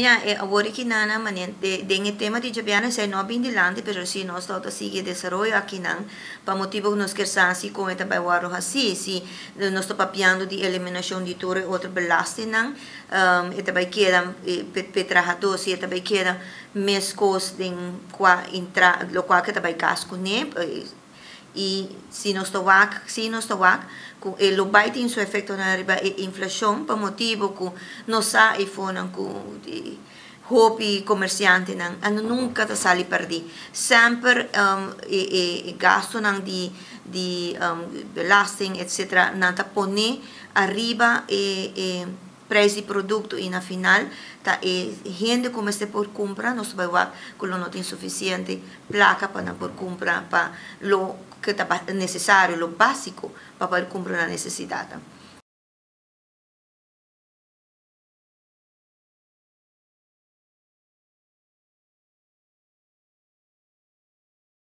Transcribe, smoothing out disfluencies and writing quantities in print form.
Ja, awor aki nan manera den e tema di djabièrnè esei no a bin dilanti, pero si nos ta sigui desaroyo akinan pa motibu ku nos kier sa si kon e ta bai wòrdu hasí, si nos ta papiando di eliminashon di tur e otro belastingnan, e ta bai keda p'e trahadó, si e ta bai keda meskos den kua entra lokual ku e ta bai kas kuné. I si nos ta wak, si nos ta wak ku e lo bai tin su efektonan riba e inflashon pa motibu ku nos sa eifonan ku di hopi komersiantenan a nunka ta sali pèrdí. Semper e e gastunan di di belasting etsetera nan ta pone ariba e e Prijs di produkto i na final ta e hende ku mester por kumpra nos ta bai wak ku lo no tin sufisiente plaka pa nan por kumpra pa lo ke ta nesesario, lo básiko pa por kumpra nan nesesidatnan.